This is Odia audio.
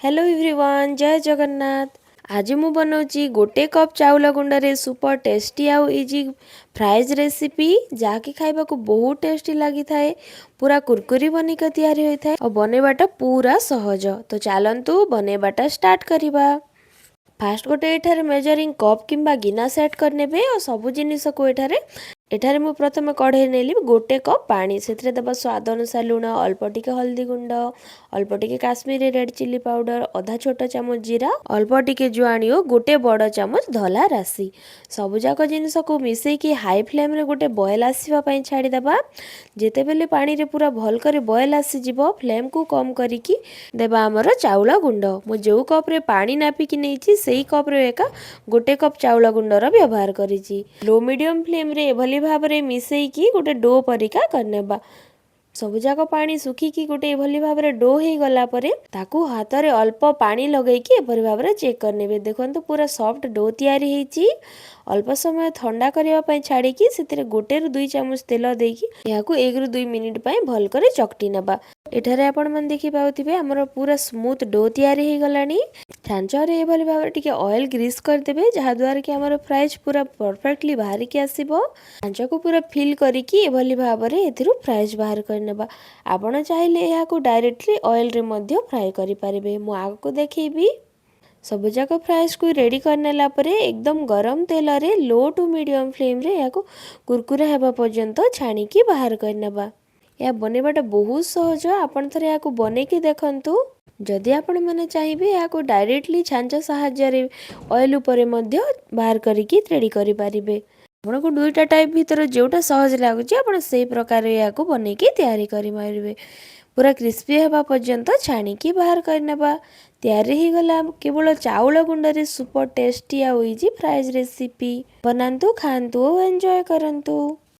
ହ୍ୟାଲୋ ଏଭ୍ରିୱାନ୍, ଜୟ ଜଗନ୍ନାଥ। ଆଜି ମୁଁ ବନାଉଛି ଗୋଟେ କପ୍ ଚାଉଳ ଗୁଣ୍ଡରେ ସୁପର ଟେଷ୍ଟି ଆଉ ଇଜି ଫ୍ରାଇଜ୍ ରେସିପି, ଯାହାକି ଖାଇବାକୁ ବହୁତ ଟେଷ୍ଟି ଲାଗିଥାଏ। ପୁରା କୁରକୁରି ବନିକି ତିଆରି ହୋଇଥାଏ ଆଉ ବନେଇବାଟା ପୁରା ସହଜ। ତ ଚାଲନ୍ତୁ, ବନେଇବାଟା ଷ୍ଟାର୍ଟ କରିବା। ଫାଷ୍ଟ ଗୋଟେ ଏଠାରେ ମେଜରିଂ କପ୍ କିମ୍ବା ଗିନା ସେଟ୍ କରିନେବେ ଆଉ ସବୁ ଜିନିଷକୁ ଏଠାରେ ମୁଁ ପ୍ରଥମେ କଢ଼େଇ ନେଲି ଗୋଟେ କପ୍ ପାଣି। ସେଥିରେ ଦେବା ସ୍ୱାଦ ଅନୁସାରେ ଲୁଣ, ଅଳ୍ପ ଟିକେ ହଳଦୀ ଗୁଣ୍ଡ, ଅଳ୍ପ ଟିକେ କାଶ୍ମୀରୀ ରେଡ୍ ଚିଲି ପାଉଡ଼ର, ଅଧା ଛୋଟ ଚାମଚ ଜିରା, ଅଳ୍ପ ଟିକେ ଜୁଆଣି ଓ ଗୋଟେ ବଡ଼ ଚାମଚ ଧଲା ରାଶି। ସବୁଯାକ ଜିନିଷକୁ ମିଶେଇକି ହାଇ ଫ୍ଲେମ୍ରେ ଗୋଟେ ବଏଲ୍ ଆସିବା ପାଇଁ ଛାଡ଼ିଦେବା। ଯେତେବେଳେ ପାଣିରେ ପୁରା ଭଲ କରି ବଏଲ୍ ଆସିଯିବ, ଫ୍ଲେମ୍କୁ କମ୍ କରିକି ଦେବା ଆମର ଚାଉଳ ଗୁଣ୍ଡ। ମୁଁ ଯେଉଁ କପ୍ରେ ପାଣି ନାପିକି ନେଇଛି, ସେଇ କପ୍ରେ ଏକା ଗୋଟେ କପ୍ ଚାଉଳ ଗୁଣ୍ଡର ବ୍ୟବହାର କରିଛି। ଲୋ ମିଡ଼ିୟମ୍ ଫ୍ଲେମ୍ରେ ଏଭଳି ଭାବରେ ମିଶେଇକି ଗୋଟେ do ପରିକା କରିନେବା। ସବୁଯାକ ପାଣି ଶୁଖିକି ଗୋଟେ ଏଭଳି ଭାବରେ do ହେଇଗଲା ପରେ ତାକୁ ହାତରେ ଅଳ୍ପ ପାଣି ଲଗେଇକି ଏପରି ଭାବରେ ଚେକ୍ କରିନେବେ। ଦେଖନ୍ତୁ, ପୁରା ସଫ୍ଟ do ତିଆରି ହେଇଛି। ଅଳ୍ପ ସମୟ ଥଣ୍ଡା କରିବା ପାଇଁ ଛାଡ଼ିକି ସେଥିରେ 1ରୁ 2 ଚାମଚ ତେଲ ଦେଇକି ଏହାକୁ 1ରୁ 2 ମିନିଟ୍ ପାଇଁ ଭଲ କରି ଚକଟି ନେବା। ଏଠାରେ ଆପଣମାନେ ଦେଖିପାରୁଥିବେ, ଆମର ପୁରା ସ୍ମୁଥ୍ do ତିଆରି ହେଇଗଲାଣି। ଛାଞ୍ଚରେ ଏଭଳି ଭାବରେ ଟିକେ ଅଏଲ୍ ଗ୍ରୀସ୍ କରିଦେବେ, ଯାହାଦ୍ୱାରା କି ଆମର ଫ୍ରାଇଜ୍ ପୁରା ପରଫେକ୍ଟଲି ବାହାରିକି ଆସିବ। ଛାଞ୍ଚକୁ ପୁରା ଫିଲ୍ କରିକି ଏଭଳି ଭାବରେ ଏଥିରୁ ଫ୍ରାଇଜ୍ ବାହାର କରିନେବା। ଆପଣ ଚାହିଁଲେ ଏହାକୁ ଡାଇରେକ୍ଟଲି ଅଏଲ୍ରେ ମଧ୍ୟ ଫ୍ରାଏ କରିପାରିବେ। ମୁଁ ଆଗକୁ ଦେଖେଇବି। ସବୁଯାକ ଫ୍ରାଇଜ୍କୁ ରେଡ଼ି କରିନେଲା ପରେ ଏକଦମ ଗରମ ତେଲରେ ଲୋ ଟୁ ମିଡ଼ିୟମ୍ ଫ୍ଲେମ୍ରେ ଏହାକୁ କୁରକୁରା ହେବା ପର୍ଯ୍ୟନ୍ତ ଛାଣିକି ବାହାର କରିନେବା। ଏହା ବନେଇବାଟା ବହୁତ ସହଜ। ଆପଣ ଥରେ ଏହାକୁ ବନେଇକି ଦେଖନ୍ତୁ। ଯଦି ଆପଣମାନେ ଚାହିଁବେ, ଏହାକୁ ଡାଇରେକ୍ଟଲି ଛାଞ୍ଚ ସାହାଯ୍ୟରେ ଅଏଲ୍ ଉପରେ ମଧ୍ୟ ବାହାର କରିକି ରେଡ଼ି କରିପାରିବେ। ଆପଣଙ୍କୁ ଦୁଇଟା ଟାଇପ୍ ଭିତରୁ ଯେଉଁଟା ସହଜ ଲାଗୁଛି, ଆପଣ ସେଇ ପ୍ରକାର ଏହାକୁ ବନେଇକି ତିଆରି କରିପାରିବେ। ପୁରା କ୍ରିସ୍ପି ହେବା ପର୍ଯ୍ୟନ୍ତ ଛାଣିକି ବାହାର କରିନେବା। ତିଆରି ହେଇଗଲା କେବଳ ଚାଉଳ ଗୁଣ୍ଡରେ ସୁପର ଟେଷ୍ଟି ଆଉ ଇଜି ଫ୍ରାଇଜ୍ ରେସିପି। ବନାନ୍ତୁ, ଖାଆନ୍ତୁ ଓ ଏନ୍ଜୟ କରନ୍ତୁ।